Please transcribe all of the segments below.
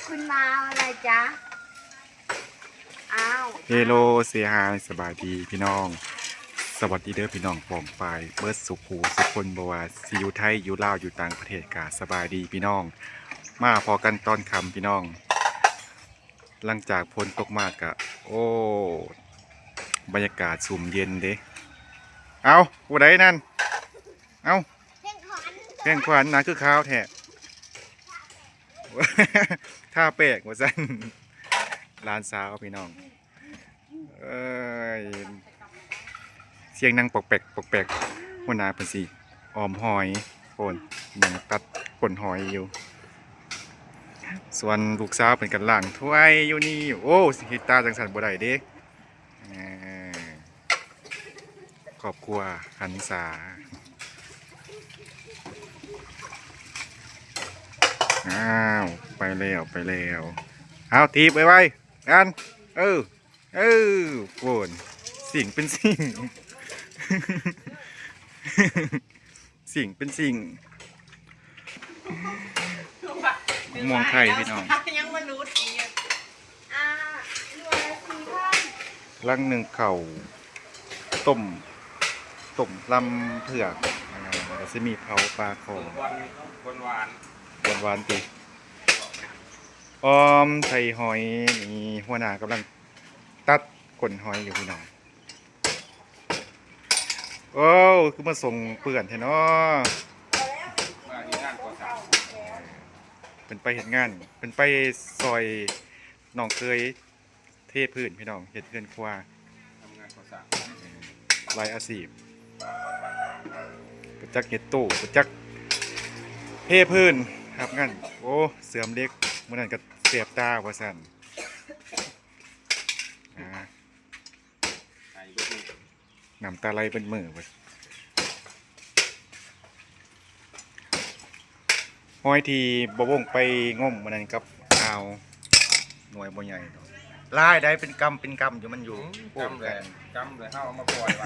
คุณมาอะไรจ๊ะ อ้าว เฮลโล เซฮาย สบายดีพี่น้อง สวัสดีเด้อพี่น้องป้องปายเบิดสุขูสุคน บ่ว่าสิอยู่ไทย อยู่ลาว อยู่ต่างประเทศ กะสบายดีพี่น้อง มาพ้อกันตอนค่ำพี่น้อง หลังจากฝนตกมากะ โอ้ บรรยากาศชุ่มเย็นเด้ เอ้า ผู้ใดนั่น เอ้า เพ่งขวัญ เพ่งขวัญ หน้าคือขาวแท้ ทาแป้งว่าซั่น หลานสาวพี่น้อง เอ้ย เสียงดังปอกแปกปอกแปก หัวหน้าเพิ่นสิอ้อมหอย โอ้น นั่งตัดก้นหอยอยู่ ส่วนลูกสาวเพิ่นกำลังถ้วยอยู่นี่ โอ้ สิเฮ็ดตาจั่งซั่นบ่ได้เด้ เอ่อ ครอบครัวหันษา อ้าว ไปแล้ว ไปแล้ว เอา ถีบไวๆ อัน เออ เออ โอ้น สิ่งเป็นสิ่ง สิ่งเป็นสิ่ง ม่วงไข่พี่น้อง ยังมนุษย์อีก อ่า หน่วยละสี่พัน ลังหนึ่งข้าวต้ม ต้มลำเผือก อ่า แล้วก็สิมีเผาปลาคอ หวานๆ หวานๆ ติ ออมใส่หอย นี่หัวหน้ากำลังตัดก้นหอยอยู่พี่น้อง โอ้ คือมาส่งเปื้อนแท้น้อ มาเฮ็ดงานก่อสร้าง เพิ่นไปเฮ็ดงาน เพิ่นไปซ่อยน้องเขยเทพื้นพี่น้อง เฮ็ดเฮือนครัว ทำงานก่อสร้าง หลายอาชีพ บ่จักเฮ็ดตู้ บ่จักเทพื้น รับงาน โอ้ เสื่อมเหล็ก มื้อนั้นก็แสบตาว่าซั่น อ่า ไอเบิดมื้อ น้ำตาไหลเบิดมื้อเว้ย หอยที่บ่าววงไปงมมื้อนั้นกับอ่าว หน่วยบ่ใหญ่ดอก หลายได้เป็นกำเป็นกำอยู่ มันอยู่ อืม โอ้ กำเลย กำเลย เฮาเอามาปล่อยไว้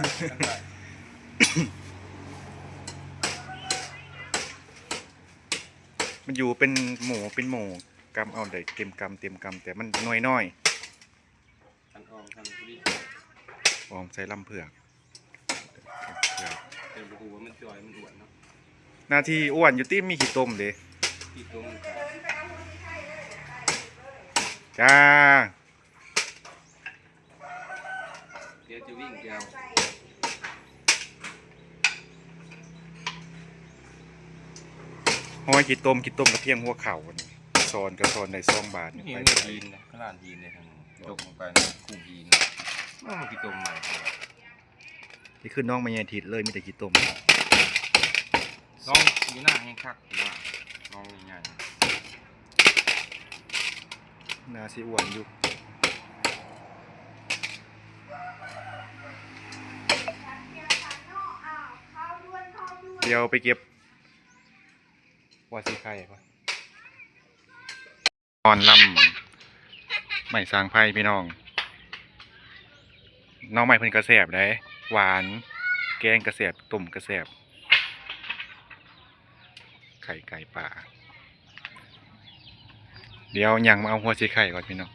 มันอยู่เป็นหมู่เป็นหมู่ กำเอาได้เต็มกำเต็มกำ แต่มันหน่วยน้อย คันออมคันพอดี ออมใส่ลำเผือก แต่บ่ฮู้ว่ามันจ่อยมันอ้วนเนาะ หน้าที่อ้วนอยู่ติ มีขี้ตมเด้ ขี้ตม จ้า เดี๋ยวจะวิ่งไปเอา หอยขี้ตม ขี้ตมก็เพียงหัวเข่านี่ ซ้อนก็ซ้อนได้สองบาทนี่ นี่ ไป มัน บ่ได้ หินนะ ขนาดหินเลย ตกลงไปนะ คู่หิน โอ้ ขี้ตมใหม่ นี่คือน้องแม่ใหญ่ทิดเลย มีแต่ขี้ตม น้องอยู่หน้าแห่งคัก น้องใหญ่ น่าสิอ้วนอยู่ เดี๋ยวไปเก็บ ว่าสิไข่ก่อน อ่อนลำ ไม้สร้างไฟพี่น้อง หน่อไม้เพิ่นก็แซ่บเด้ หวาน แกงก็แซ่บ ต้มก็แซ่บ ไข่ไก่ป่า เดี๋ยวย่างมาเอาหัวสิไข่ก่อนพี่น้อง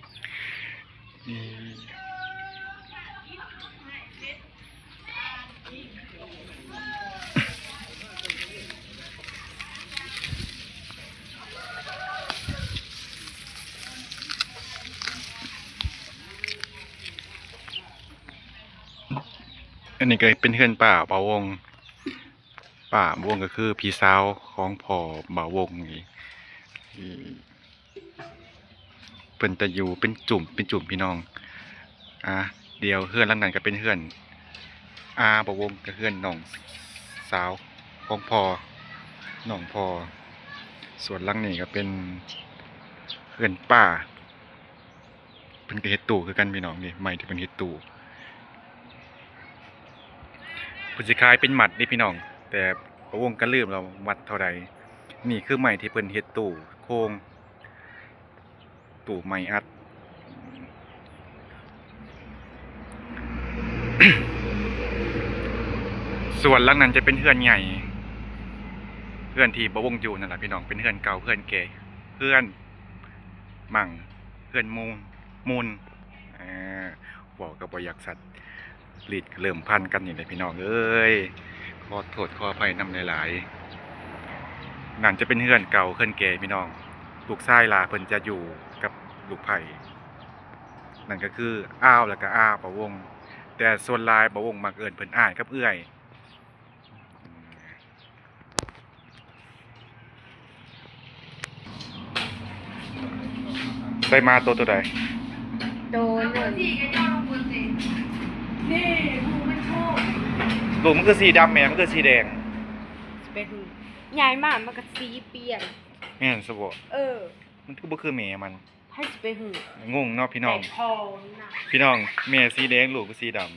อันนี้ก็เป็นเฮือนป้าบ่าววง ป้าบ่าววงก็คือพี่สาวของพ่อบ่าววงนี่ เพิ่นจะอยู่เป็นจุ่มเป็นจุ่มพี่น้อง อ่า เดี๋ยวเฮือนหลังนั้นก็เป็นเฮือนอาบ่าววงกับเฮือนน้องสาวของพ่อ น้องพ่อ ส่วนหลังนี้ก็เป็นเฮือนป้า เพิ่นก็เฮ็ดตู้คือกันพี่น้อง นี่ไม้ที่เพิ่นเฮ็ดตู้ เพิ่นสิขายเป็นมัดเด้พี่น้อง แต่บ่าววงก็ลืมแล้วมัดเท่าใด นี่คือไม้ที่เพิ่นเฮ็ดตู้โครง ตู้ไม้อัด ส่วนหลังนั้นจะเป็นเฮือนใหญ่ เฮือนที่บ่าววงอยู่นั่นล่ะพี่น้อง เป็นเฮือนเก่า เฮือนแก่ เฮือน ມັ່ງ ເຮືອນມູນ ມູນ ເອີ ເວົ້າກໍບໍ່ຢາກຊັດ ລີດກໍເລີ່ມພັນກັນນີ້ແຫຼະພີ່ນ້ອງເອີຍ ຂໍໂທດຂໍອະໄພນຳຫຼາຍໆ. ນັ້ນຈະເປັນເຮືອນເກົ່າເຮືອນແກ່ພີ່ນ້ອງ ລູກຊາຍຫຼ້າເພິ່ນຈະຢູ່ກັບລູກໃພ້ ນັ້ນກໍຄືອາວ ແລ້ວກໍອາປາວົງ ແຕ່ສ່ວນຫຼາຍປາວົງມັກເອີ້ນເພິ່ນອ້າຍກັບເອື້ອຍ. ໃສ່ໝາໂຕ ໂຕໃດ? ໂຕໜຶ່ງ. ລູກມັນຄືສີດຳ ແມ່ມັນຄືສີແດງ? ຊິໄປຮູ້ ໃຫຍ່ມາມັນກໍສີປ່ຽນ. ແມ່ນຊະບໍ? ເອີ ມັນຄືບໍ່ຄືແມ່ມັນ? ໃຜຊິໄປຮູ້? ງົງເນາະພີ່ນ້ອງ. ແຕ່ພໍ່ນະ ພີ່ນ້ອງ ແມ່ສີແດງ ລູກກໍສີດຳ.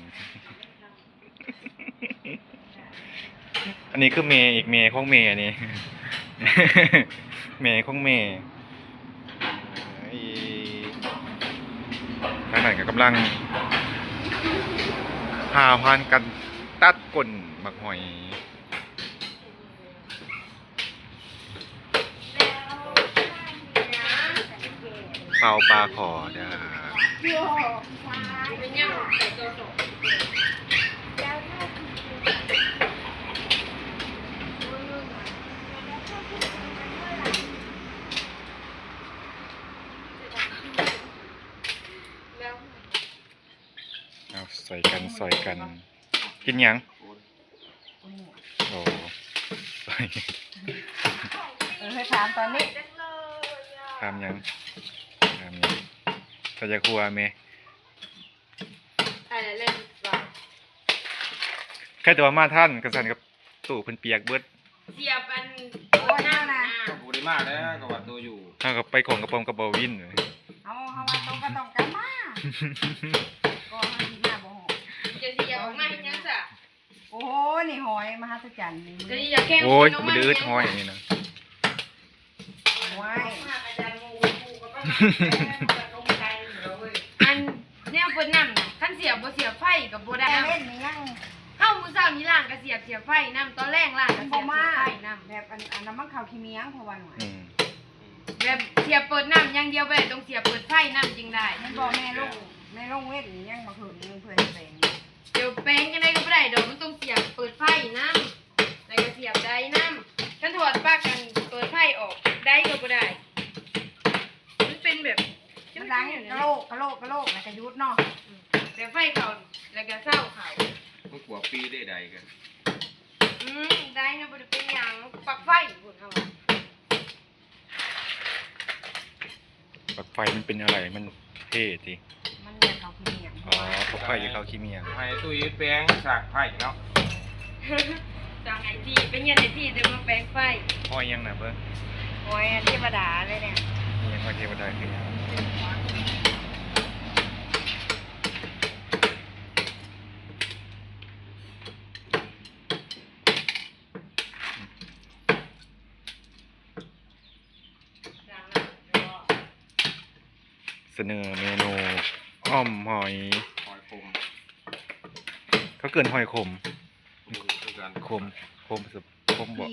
ອັນນີ້ຄືແມ່ອີກ ແມ່ຂອງແມ່ນີ້ ແມ່ຂອງແມ່. ທາງນັ້ນກໍກຳລັງພາວພານກັນຕັດກົ້ນໝາກຫອຍ. ເປົ່າປາຂໍເດີ້. ເອົາ ຊ່ອຍກັນ ຊ່ອຍກັນ. ກິນຫຍັງ? ໂອ້ ເອີ ໃຫ້ຖາມຕອນນີ້. ຖາມຫຍັງ? ຖາມຫຍັງ? ເຈົ້າຢາກຫົວແມ່? ໃຄ່ແຕ່ວ່າມາທັນ ຄັນຊັ້ນກໍຕູ້ເພິ່ນປຽກເບິດ. ສຽບອັນ ໂອ້ຍ ນ້ຳນະ ກໍບໍ່ໄດ້ມາແລ້ວ ກໍວ່າໂຕຢູ່ ເຮົາກໍໄປຂອງກະປອມກັບບ່າວວິນ. ເຮົາ ເຮົາວ່າໂຕກໍຕ້ອງກັບມາ ກໍເຮົາຊິມາບໍ່ຮອດ. ຈະຊິເອົາອອກມາເຮັດຫຍັງຊະ? ໂອ້ໂຫ ນີ້ຫອຍມະຫັດສະຈັນນີ້. ຈະຊິຢາກແຂ່ງ ໂອ້ຍ ບໍ່ໄດ້ອຶດຫອຍອັນນີ້ນະ. ໂອ້ຍ ອັນແນວເປີດນ້ຳນະ ຄັນສຽບບໍ່ສຽບໄຟກໍບໍ່ໄດ້. ເຮົາມື້ເຊົ້ານີ້ລ້າງກະສຽບ ສຽບໄຟນຳ ຕອນແລງລ້າງກະສຽບ ສຽບໄຟນຳ. ແບບອັນ ອັນນ້ຳມັນເຂົ້າຂີ້ໝ້ຽງ ເພາະວ່າໜ້ອຍ ອືມ ແບບສຽບເປີດນ້ຳຢ່າງດຽວບໍ່ໄດ້ ຕ້ອງສຽບເປີດໄຟນຳຈຶ່ງໄດ້. ແມ່ນບໍ່ ແມ່ລົງ ແມ່ລົງເວັນຍັງບໍ່ເຖິງເພື່ອຊິແປງ. ດຽວແປງຈັ່ງໃດກໍບໍ່ໄດ້ດອກ ມັນຕ້ອງສຽບເປີດໄຟນຳ ແລ້ວກໍສຽບໄດນຳ. ຄັນຖອດປລັກອັນເປີດໄຟອອກ ໄດກໍບໍ່ໄດ້ ມັນເປັນແບບ ມັນດັງກະໂລກ ກະໂລກ ກະໂລກ ແລ້ວກໍຢຸດເນາະ. ອືມ ແລ້ວໄຟເຂົ້າ ແລ້ວກໍເຊົາເຂົ້າ. ມັນກວາປີເດ້ໄດກໍ ອືມ ໄດນະ ບໍ່ໄດ້ເປັນຫຍັງ ປັກໄຟພຸ້ນເຮົາວ່າ. ປັກໄຟມັນເປັນອະໄລ? ມັນເພຕິ? ມັນຢາກເຂົ້າຂີ້ໝ້ຽງ. ອໍ ປັກໄຟຢາກເຂົ້າຂີ້ໝ້ຽງ. ໃຫ້ຕຸ້ຍແປງສາກໄຟເນາະ. ສາກໄອທີ ໄປຮຽນໄອທີ ແຕ່ມາແປງໄຟ. ຫອຍຫຍັງນະເບິ່ງ? ຫອຍເທວະດາເລີຍເນຍ. ອີຫຍັງຫອຍເທວະດາຄືຫຍັງ? ສະເໜີເມນູອ່ອມຫອຍ ຫອຍຂົມ ເຂົາເອີ້ນຫອຍຂົມ. ບໍ່ຮູ້ຄືກັນ ຂົມ ຂົມ ຂົມບໍ?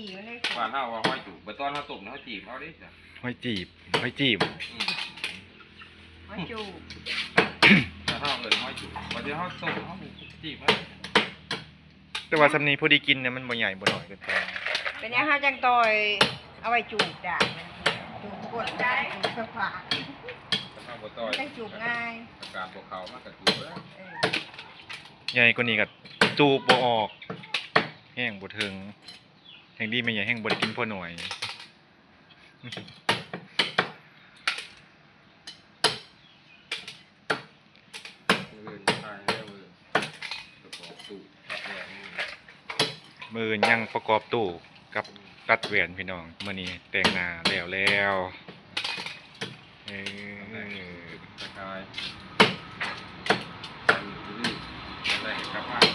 ບ້ານເຮົາວ່າຫອຍຈູບ ບັດຕອນເຮົາຕົ້ມເຮົາຈີບເອົາເດ້. ຫອຍຈີບ ຫອຍຈີບ ອືມ ຫອຍຈູບ ບ້ານເຮົາເອີ້ນຫອຍຈູບ ບັດທີ່ເຮົາຕົ້ມເຮົາຈີບເອົາ. ແຕ່ວ່າສ່ຳນີ້ພໍດີກິນນະ ມັນບໍ່ໃຫຍ່ບໍ່ນ້ອຍເກີນໄປ. ເປັນຫຍັງເຮົາຈັ່ງຕ່ອຍເອົາໄວ້ຈູບດາກ ຈູບກົ້ນ ຈູບສະພາກ ຖ້າບໍ່ຕ່ອຍ ມັນຈັ່ງຈູບງ່າຍ ອາກາດບໍ່ເຂົ້າມັນກໍຈູບເລີຍ. ເອີ ໃຫຍ່ກວ່ານີ້ກໍຈູບບໍ່ອອກ ແຮງບໍ່ເຖິງ ແຮງດີແມ່ໃຫຍ່ແຮງບໍ່ໄດ້ກິນພໍໜ້ອຍ. ມື້ອື່ນຖ່າຍແລ້ວ ມື້ອື່ນປະກອບຕູ້ ຕັດແຫວນ. ມື້ອື່ນຍັງປະກອບຕູ້ກັບຕັດແຫວນພີ່ນ້ອງ. ມື້ນີ້ແຕ່ງໜ້າແລ້ວແລ້ວ. ເອີ ສະກາຍ ໄດ້ກັບບ້ານ.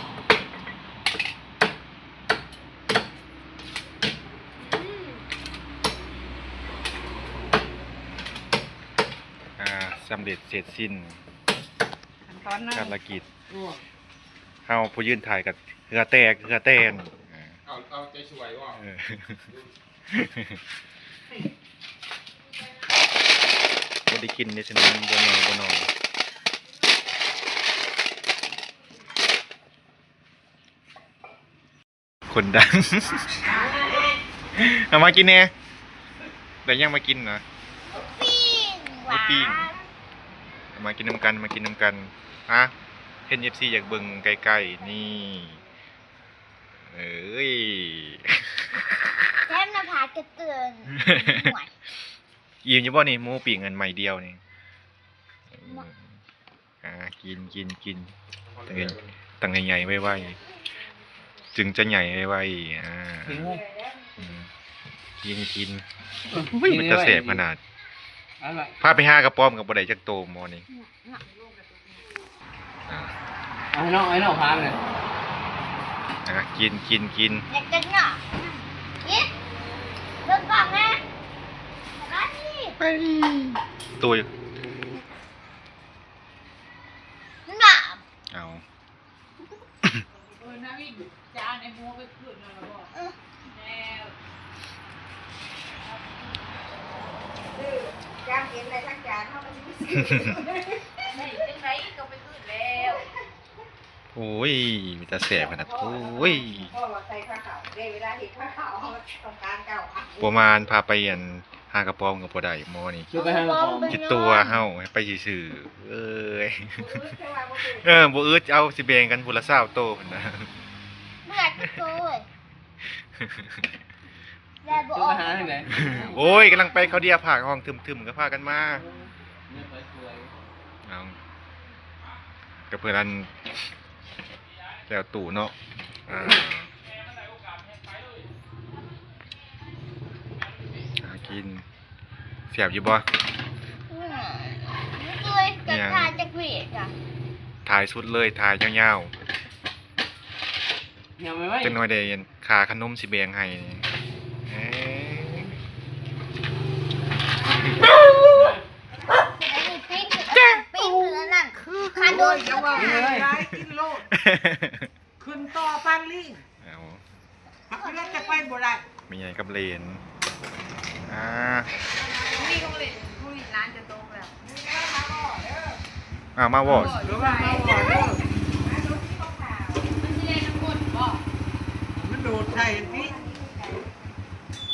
ອ່າ ສຳເລັດເສັດສິ້ນ ຂັ້ນຕອນໜຶ່ງ ພາລະກິດ. ເຮົາຜູ້ຢືນຖ່າຍກໍເຫື່ອແຕກເຫື່ອແຕນ. ເອົາ ເອົາໃຈຊ່ວຍບໍ່? ເອີ. ຄົນ ໄດ້ກິນເດ້ຊັ້ນ ບໍ່ນ້ອຍ ບໍ່ນ້ອຍ. ຄົນດັງ ເອົາມາກິນແດ່. ໄດ້ຫຍັງມາກິນນະ? ໝູປີ້ງຫວານ. ເອົາມາກິນນຳກັນ ມາກິນນຳກັນ. ອາ ເຫັນເອັຟຊີຢາກເບິ່ງໃກ້ໆ ນີ້. ເອີຍ ແຖມໜ້າຜາກກະເຕີນ. ອີ່ມຢູ່ບໍ່ນີ້? ໝູປີ້ງອັນໄມ້ດຽວນີ້. ອາ ກິນ ກິນ ກິນ ຕັ້ງໃຫ້ ຕັ້ງໃຫ້ໃຫຍ່ໄວໆ ຈຶ່ງຈະໃຫຍ່ໄວໆ. ອາ ກິນເລີຍ ອືມ ກິນ ກິນ. ເອີ ເປັນຕາແຊບຂະໜາດ. ອະໄລ ພາໄປຫາກະປອມກະບໍ່ໄດ້ຈັກໂຕໝໍນີ້. ອາ ເອົາໃຫ້ນ້ອງ ເອົາໃຫ້ນ້ອງພາໄປເລີຍ. ອາ ກິນ ກິນ ກິນ. ຢາກກິນເນາະ ກິນ. ເບິ່ງກ້ອງແດ່. ສະບາຍດີ. ໂຕຍ ມັນບາບ. ເອົາ ເອີ ນາວິນ ຈານໃນໝູໄປຄືນນັ້ນລະບໍ່? ເອີ ແລ້ວ ຈ້າງເປັນໄດ້ທັງຈານ ເຮົາກະຊິໄປຊື້ ໄດ້ຈັ່ງໃດກະໄປຄືນແລ້ວ. ໂອ້ຍ ເປັນຕາແຊບຂະໜາດ. ໂອ້ຍ ພໍວ່າໃສ່ພາເຂົ້າເດ້ ເວລາເຮັດພາເຂົ້າ ເຮົາຕ້ອງການເຂົ້າ ປະມານພາໄປອັນ ຫາກະປອມກະບໍ່ໄດ້ໝໍນີ້. ຄືໄປຫາກະປອມ ຊິຕົວະເຮົາໃຫ້ໄປຊື່ໆ. ເອີຍ ບໍ່ອຶດ ເອີ ບໍ່ອຶດ ເອົາ ຊິແບ່ງກັນຜູ້ລະຊາວໂຕພຸ້ນນະ. ເບື່ອຈັກໂຕເວີຍ ແລະບໍ່ອອກ. ໂອ້ຍ ກຳລັງໄປເຂົາເດຍ ພາກຫ້ອງທຶ່ມໆ ກະພາກັນມາ. ເອົາ ກະເພື່ອອັນ ແລ້ວຕູ້ເນາະ. ອາ ຫາກິນ ແຊບຢູ່ບໍ່? ອືມ ເອີຍ ກະຖ່າຍຈັກວິກະ ຖ່າຍສຸດເລີຍ ຖ່າຍຍາວໆ. ຍັງໄວໆ ຈັກໜ້ອຍໄດ້ຄ່າຂະໜົມຊິແບ່ງໃຫ້. ເອີ ອັນນີ້ປີ້ງ ປີ້ງ ອັນນັ້ນ ຂະໜົມ ໂອ້ຍ ຢ່າວ່າຫຼາຍ ກິນໂລດ ຂຶ້ນຕໍ່ປານລີ້. ເອົາ ເຮືອນຈະໄປບໍ່ໄດ້ ແມ່ໃຫຍ່ກັບເຫຼນ. ອາ ນີ້ໂຮງຮຽນ ໂຮງຮຽນຫຼານຈະຕົກແລ້ວ. ອາ ມາວໍ້ ມັນຊິແລ່ນນ້ຳກົ້ນບໍ່? ມັນໂດດໃສ່ພີ້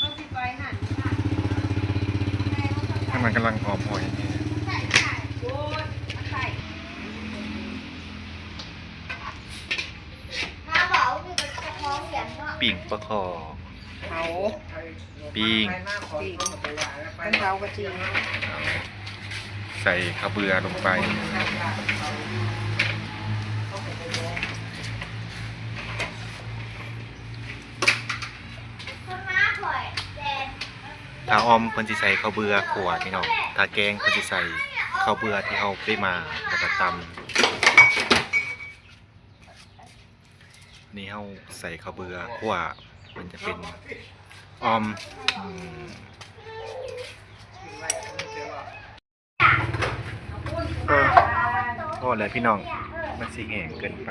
ມັນຊິໄປຫັ້ນ ທາງນັ້ນກຳລັງຫອມຫອຍ. ປີ້ງປາຄໍ່ ເອົາ ປີ້ງ ປີ້ງ ເອົາ ໃສ່ເຂົ້າເບືອລົງໄປ. ຖ້າອ່ອມເພິ່ນຊິໃສ່ເຂົ້າເບືອຂົ້ວພີ່ນ້ອງ ຖ້າແກງເພິ່ນຊິໃສ່ເຂົ້າເບືອທີ່ເຮົາໄປໝ່າ ແລ້ວກະຕຳ. ນີ້ເຮົາໃສ່ເຂົ້າເບືອຂົ້ວ ມັນຈະເປັນອ່ອມ. ອືມ ພໍແລ້ວພີ່ນ້ອງ ມັນຊິແຫ້ງເກີນໄປ.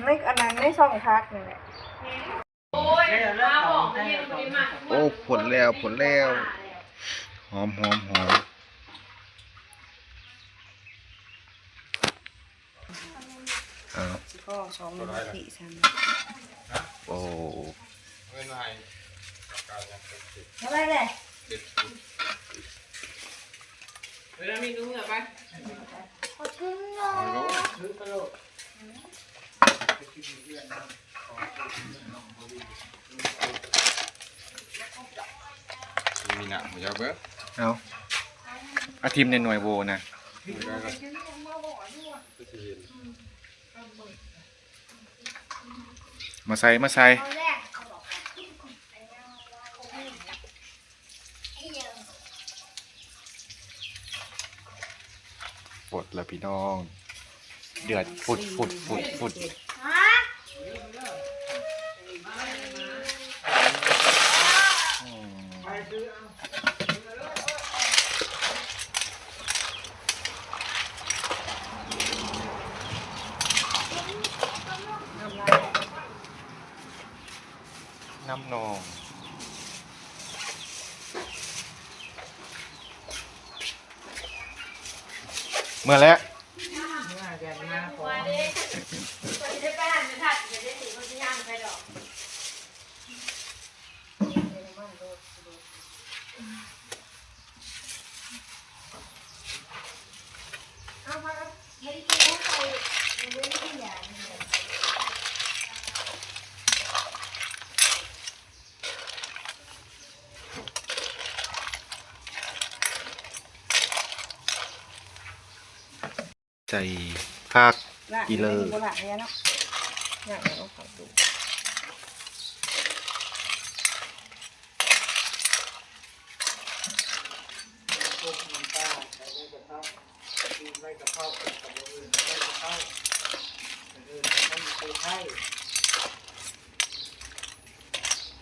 ໃນອັນນັ້ນ ໃນຊ່ອງຜັກນີ້ແຫຼະ. ໂອ້ ຜົນແລ້ວ ຜົນແລ້ວ ຫອມ ຫອມ ຫອມ. ເອົາ ພໍສອງນາທີ ສາມນາທີ. ໂອ້ ເອົາໄວ້ເລີຍ. ເວລາມີໜູເມືອໄປ ຂອບຄຸນເນາະ ຊື້ໄປໂລດ. ມີໜ້າບໍ່ຢາກເບິ່ງ. ເອົາ ອາທິມໃນໜ່ວຍໂຫວ່ນະ. ມາໃສ່ ມາໃສ່. ປົດລະພີ່ນ້ອງ ເດືອດຟຸດໆໆໆ. ອືມ. ເມື່ອແລ້ວ. ໃສ່ຜັກ ລະ ອີເລີ ບໍ່ລະແລ້ວເນາະ ລະແລ້ວເອົາເຂົ້າຕູ້.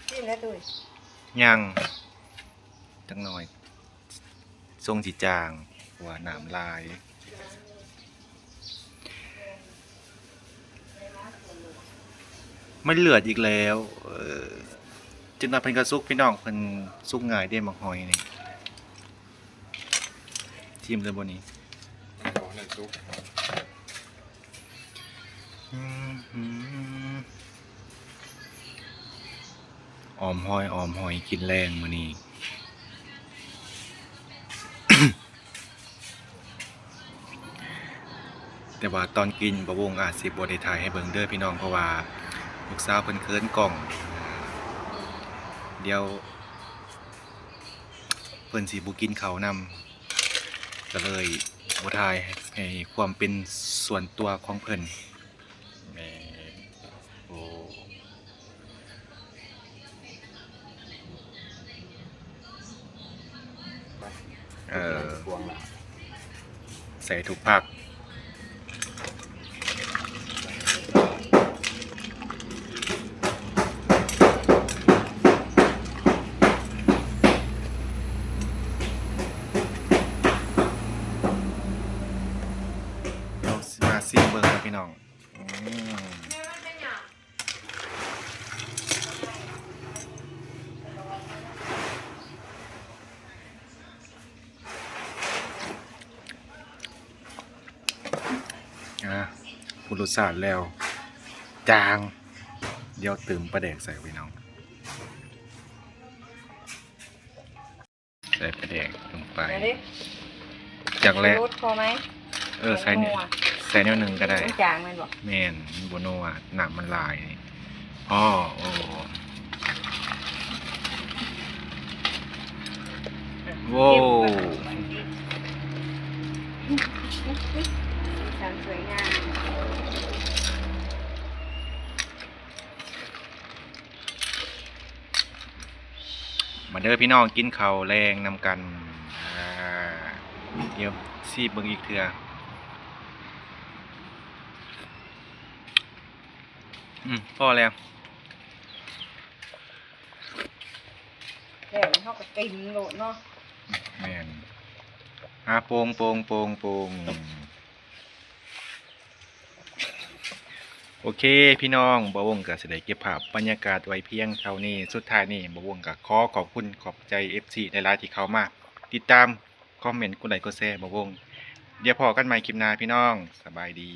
ຊີ້ມແລ້ວຕຸ້ຍ ຍັງ ຈັກໜ່ອຍ ຊົງຊິຈາງ ເພາະວ່ານ້ຳຫຼາຍ. ມັນເລືອດອີກແລ້ວ ເອີ ຈັກໜ່ອຍເພິ່ນກໍສຸກ ພີ່ນ້ອງ ເພິ່ນສຸກງ່າຍເດ້ ໝາກຫອຍນີ້. ຊີມເລີຍບໍ່ນີ້? ບໍ່ໃຫ້ສຸກ. ອືມ ອ້ອມຫອຍ ອ້ອມຫອຍກິນແລງມື້ນີ້. ແຕ່ວ່າຕອນກິນ ບ່າວວົງອາດຊິບໍ່ໄດ້ຖ່າຍໃຫ້ເບິ່ງເດີພີ່ນ້ອງ ເພາະວ່າລູກສາວເພິ່ນເຂີນກ້ອງ ດຽວເພິ່ນຊິບໍ່ກິນເຂົ້ານຳ ກໍເລີຍບໍ່ຖ່າຍໃຫ້ຄວາມເປັນສ່ວນຕົວຂອງເພິ່ນ. ແມ່ນ ໂອ້ ເອີ ໃສ່ທຸກຜັກ. ເຮົາຊິມາຊີມເບິ່ງນະພີ່ນ້ອງ. ອືມ ອ່າ ຮູ້ລົດຊາດແລ້ວ ຈາງ ດຽວຕື່ມປາແດກໃສ່ພີ່ນ້ອງ. ໃສ່ປາແດກລົງໄປ ແລ້ວເດ້ ຈັກແລ້ວ ຊູດພໍໄໝ? ເອີ ໃສ່ ໃສ່ແນວໜຶ່ງກໍໄດ້ ມັນຈາງແມ່ນບໍ່? ແມ່ນ ມັນບໍ່ນົວ ນ້ຳມັນຫຼາຍ. ອໍ ໂອ້ ໂອ້ ສີສັນສວຍງາມ. ມາເດີພີ່ນ້ອງ ກິນເຂົ້າແລງນຳກັນ. ອ່າ ດຽວຊີມເບິ່ງອີກເທື່ອ. ອືມ ພໍແລ້ວ ແລ້ວເຮົາກໍກິນໂລດເນາະ. ແມ່ນ ອາ ໂປ່ງ ໂປ່ງ ໂປ່ງ ໂປ່ງ. ໂອເຄພີ່ນ້ອງ ບ່າວວົງກໍຊິໄດ້ເກັບພາບບັນຍາກາດໄວ້ພຽງເທົ່ານີ້. ສຸດທ້າຍນີ້ ບ່າວວົງກໍຂໍຂອບຄຸນຂອບໃຈເອັຟຊີຫຼາຍໆ ທີ່ເຂົ້າມາຕິດຕາມ ຄອມເມັນ ກົດໄລກົດແຊ ບ່າວວົງ. ດຽວພໍ້ກັນໃໝ່ຄລິບໜ້າພີ່ນ້ອງ ສະບາຍດີ.